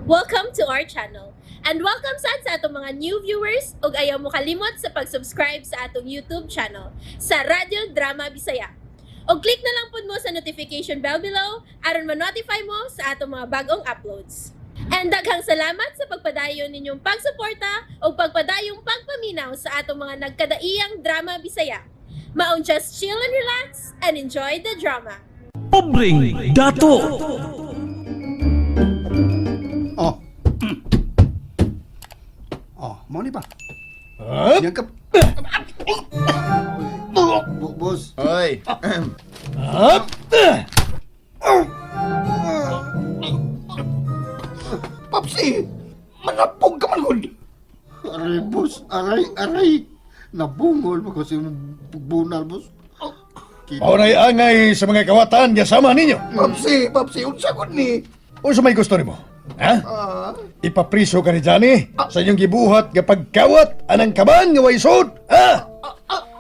Welcome to our channel. And welcome sad sa atong mga new viewers ug ayaw mo kalimot sa pag-subscribe sa atong YouTube channel sa Radyo Drama Bisaya. Og click na lang pud mo sa notification bell below aron ma-notify mo sa atong mga bagong uploads. And daghang salamat sa pagpadayon ninyong pagsuporta ug pagpadayong pagpaminaw sa atong mga nagkadaiyang drama Bisaya. Maong just chill and relax and enjoy the drama. Pobreng Dato. Oh. Oh, mao ni ba? Up. Yang ka. Boss. Oy. Up. Papsi, manapog ka man gud. Aray, boss. Aray, aray. Nabungol mo kasi bunal, boss. Kita. Paunay angay sa mga kawatan nga sama ninyo. Papsi, Papsi, unsa gud ni? Unsa may gusto nimo? Ha? Ah, Ipapriso ka ni Johnny sa inyong gibuhat nga pagkawat anang kaban nga way sud. Ha?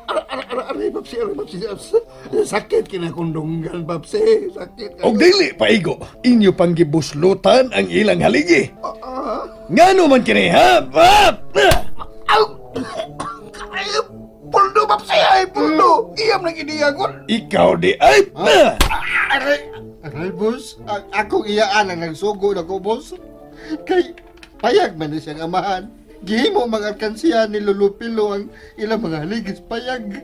Aray, aray, aray, Papsi, aray, Papsi. Sakit kinakundunggan, Papsi. Sakit. Og dili paigo, inyo pang gibuslutan ang ilang haligi. Ah, Ngano man kini ha? Ah! Ah! Aw! Ay, puldo, Papsi, ay, puldo. Iyam nang iniyagon. Ikaw di ay. Ah! Aray. Aray, boss. Akong iyaan ang nagsugo na ko, boss. Kay, payag man ni siyang amahan. Gihimo mga alkansiya ni Lulupilo ang ilang mga haligis payag.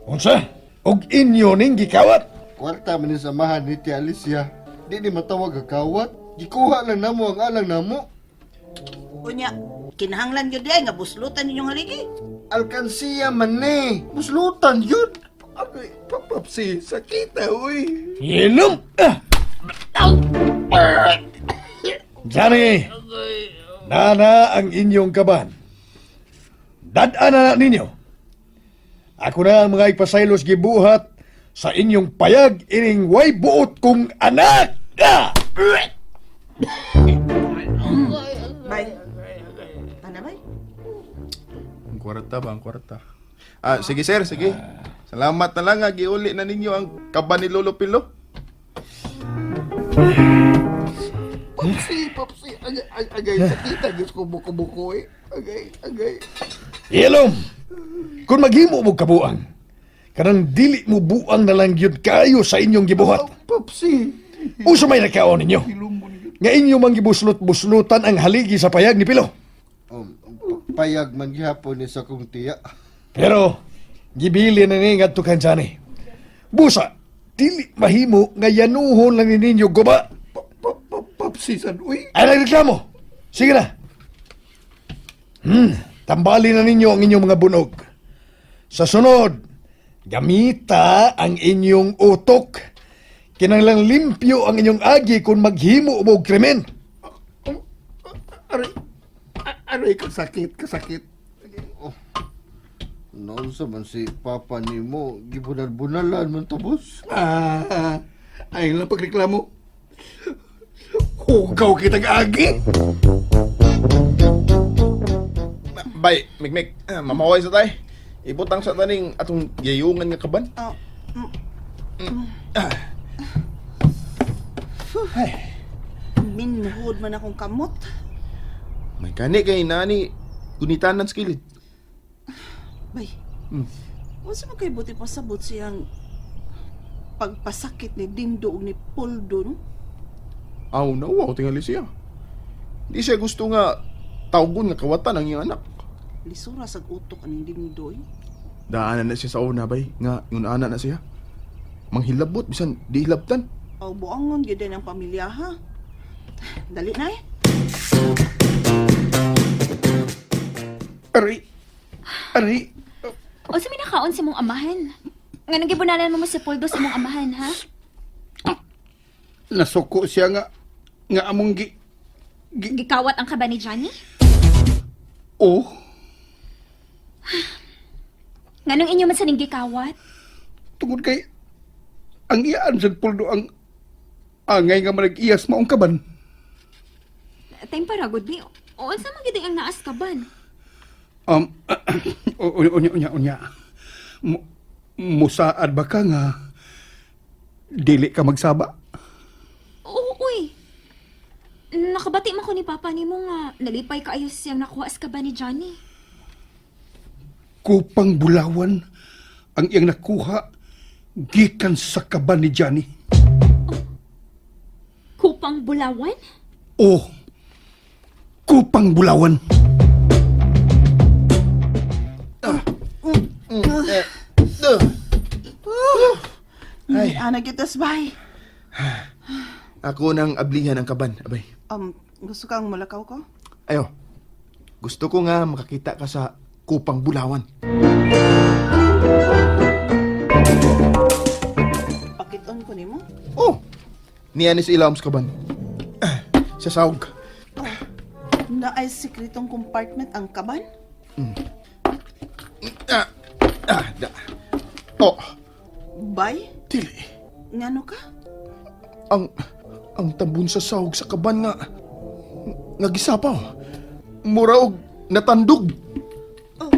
Unsa? Og inyo ning gikawat? Kwarta man ni sa amahan ni Tia Alicia. Di ni matawag ang kawat. Gikuha lang namo ang alang namo. Unya, kinahanglan gyud diay nga buslutan ninyong haligi. Alkansiya man ni. Buslutan yun. Aray, Papsi, sakit na, uy. Ilom! Ah! Johnny! Nana ang inyong kaban. Dad-an na na ninyo. Ako na ang mga ipasaylos gibuhat sa inyong payag ining way buot kong anak! Ah! Bay. Ana bay? Ang kwarta ba, ang kwarta. Ah, sige sir, sige. Salamat na lang nga, giuli na ninyo ang kaban ni Lolo Pilo. Papsi, Papsi, agay, agay, sakit, agay, buko-buko eh. Agay, agay. Ilom! Kung maghimo mo kabuang, kanang dili mo buang na lang yun kayo sa inyong gibuhat. Papsi. Usa may nakaon ninyo. Nga inyo mang gibuslot-buslutan ang haligi sa payag ni Pilo. Payag man gihapon ni sa kong tiya. Pero, gibili na ni ngadto kan Johnny. Busa, dili mahimo nga yanuhon lang ni ninyo guba. Papsi, san, uy. Ay nagreklamo. Sige na. Tambali na ninyo ang inyong mga bunog. Sa sunod, gamita ang inyong utok. Kinanglang limpyo ang inyong agi kung maghimo mo og krimen. Aray, aray, kasakit, kasakit. Noon sa man si Papa nimo, gibunal-bunalan man to, boss. Ah, ay lang pagreklamo. Hugaw kitang agi. Bay, Mikmik, mamaway sa tay. Ibutang sa taning atong yayungan nga kaban. Oh, Ah. Minhod man akong kamot. May kani kay nani gunitanan sa kilid. Bay. Unsa man kay buti pasabot siyang pagpasakit ni Dindo ug ni Poldo no? Aw, nauwaw tingali siya. Di siya gusto nga tawgon nga kawatan ang iyang anak. Lisura sa utok aning Dindo eh. Daanan na siya sa una bay, nga yun ana na siya. Manghilabot bisan di hilabtan. Aw buangon gyud ang pamilya ha. Dali na eh. Aray. Aray. O sa minakaon sa mong amahan? Nga nang gibunalan mo mo si Poldo sa mong amahan, ha? Nasuko siya nga nga among gi Gikawat ang kaba ni Johnny? Oh, Nga nung inyo man sa ning gikawat? tungod kay ang iyaan sa puldo ang angay nga manag-iyas maong kaban. Time para good ni. O unsa man gid ang naas kaban? Unya unya unya. Musaad ba ka nga dili ka magsaba? Oo, uy. Nakabati man ko ni Papa nimo nga nalipay kaayo siyang nakuha sa kaban ni Johnny. Kupang bulawan ang iyang nakuha gikan sa kaban ni Johnny. Kupang bulawan? O, kupang bulawan. Ay. Ana kitas, bay. Ako nang ablihan ang kaban, abay. Gusto kang mulakaw ko? Ayo. Gusto ko nga makakita ka sa kupang bulawan. Pakiton ko nimo. Oh. Niya ni sa ilawom sa kaban. Ah, sa sawg. Oh. Na ay sikretong compartment ang kaban? Ah, ah, da. Oh, Bay, dili. ngano ka? Ang tambun sa sahog sa kaban nga nagisapaw. Mura og natandog. Oh.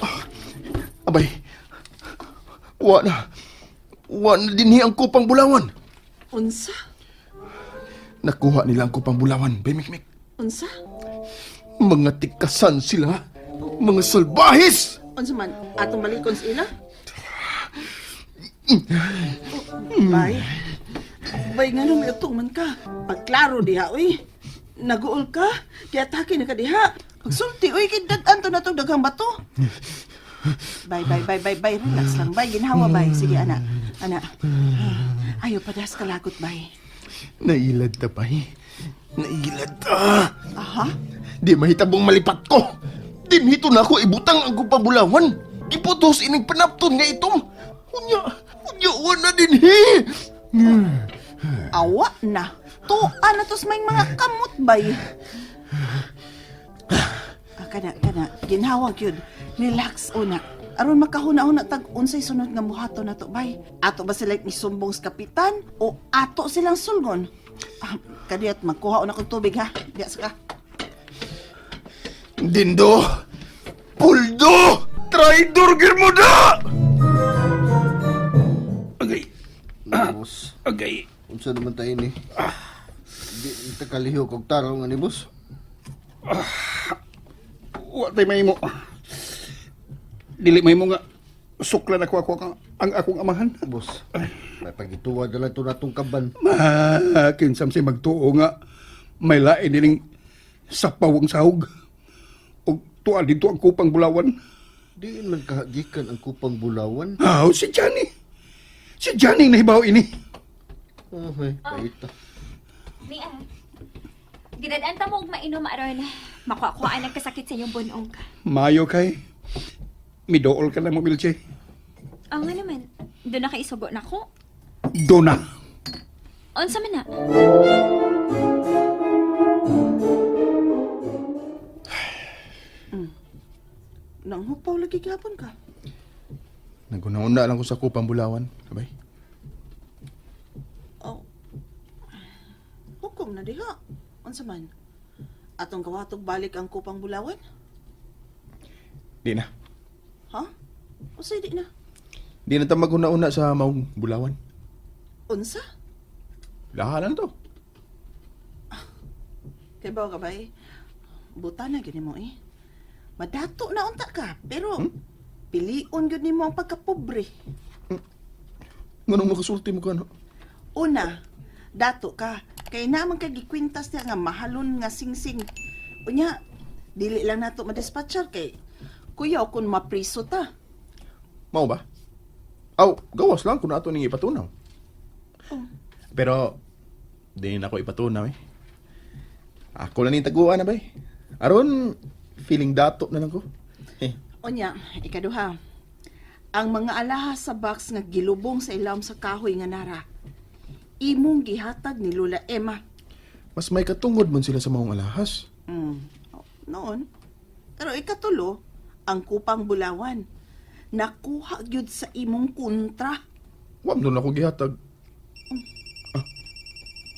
Ah, abay. Wa na. Wa na dinhi ang kupang bulawan. Unsa? Nakuha nila ang kupang bulawan, Bemikmik. Unsa? Mga tikasan sila. Mga salbahis! Unsa man atong balikon sa ila? Oh, bay. Bay ngano may utong man ka? Pagklaro diha oy. Naguol ka? Giatake na ka diha. Pagsulti oy kay dad-an to natong daghang bato. Bay bay bay bay bay relax lang bay ginhawa bay sige ana. Ana. Ayo padas kalagot bay. Nailad ta, bay. Nailad ta. Aha. Di mahitabong malipat ko. Dinhito na ako ibutang ang kupabulawan. Giputos ining panapton nga itom. Unya, unya, wala dinhi. Awa na. Tuan na tos may mga kamot bay. Ah, kana kana ginhawa gyud. Relax una. Aron makahuna-huna tag unsay sunod nga buhaton nato bay. Ato ba sila misumbong sa kapitan o ato silang sulgon? Ah, kadiyot magkuha una kog tubig ha. Diya sa ka. Dindo! Puldo! Traidor girmuda! Agay, Boss, agay. unsa naman tayo ni? Di ta kalihok og tarong ani, boss. Wa tay mahimo. Dili mahimo nga suklan ako ako ang akong amahan. Boss, may pagituwa na lang ito natong kaban. Ma, kinsam si magtuo nga may lain nining sapaw ang sahog. Og tuwa dito ang kupang bulawan. Diin man kahagikan ang kupang bulawan. Aw, si Johnny. Si Johnny nahibaw ini. Okay, paita. Mia. Gidad-an ta mo og mainom aron makuha-kuhaan ang kasakit sa iyong bunog. Mayo kay. Midool ka lang mo, Milche. Oo nga naman. Doon na kaisugo na ko. Dona. Unsa man na? Nang hupaw lagi gihapon ka. Naguna-una lang ko sa kupang bulawan. Abay. Oh. Hukom na diha. Unsa man? Atong gawatog balik ang kupang bulawan? Di na. Ha? Unsay di na? Di na ta maghuna-una sa maong bulawan. Unsa? Lahalan to. Kay bawo ka bay? Buta na gyud nimo eh. Madato na unta ka, pero pilion gyud nimo ang pagkapobre. Nganong makasulti mo ka no? Una, dato ka kay naman kay gikwintas niya nga mahalon nga singsing. Unya, dili lang nato madispatcher kay kuya kun mapriso ta. Mao ba? Aw, gawas lang kung ato ning ipatunaw. Pero di na ako ipatunaw eh. Ako lang ning taguan na bay. Aron feeling dato na lang ko. Eh, Unya, ikaduha. Ang mga alahas sa box nga gilubong sa ilawom sa kahoy nga nara. Imong gihatag ni Lola Emma. mas may katungod man sila sa maong alahas. Noon. Pero ikatulo, ang kupang bulawan. Nakuha gyud sa imong kontra. Wa man ako gihatag.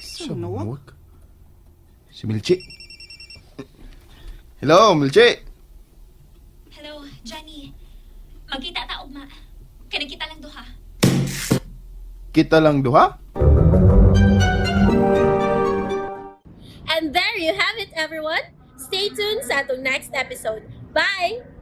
Sa nawag? Si Milchi. Hello, Milchi. Hello, Johnny. Magkita ta ugma. Kanang kita lang duha. Kita lang duha? And there you have it, everyone. Stay tuned sa atong next episode. Bye!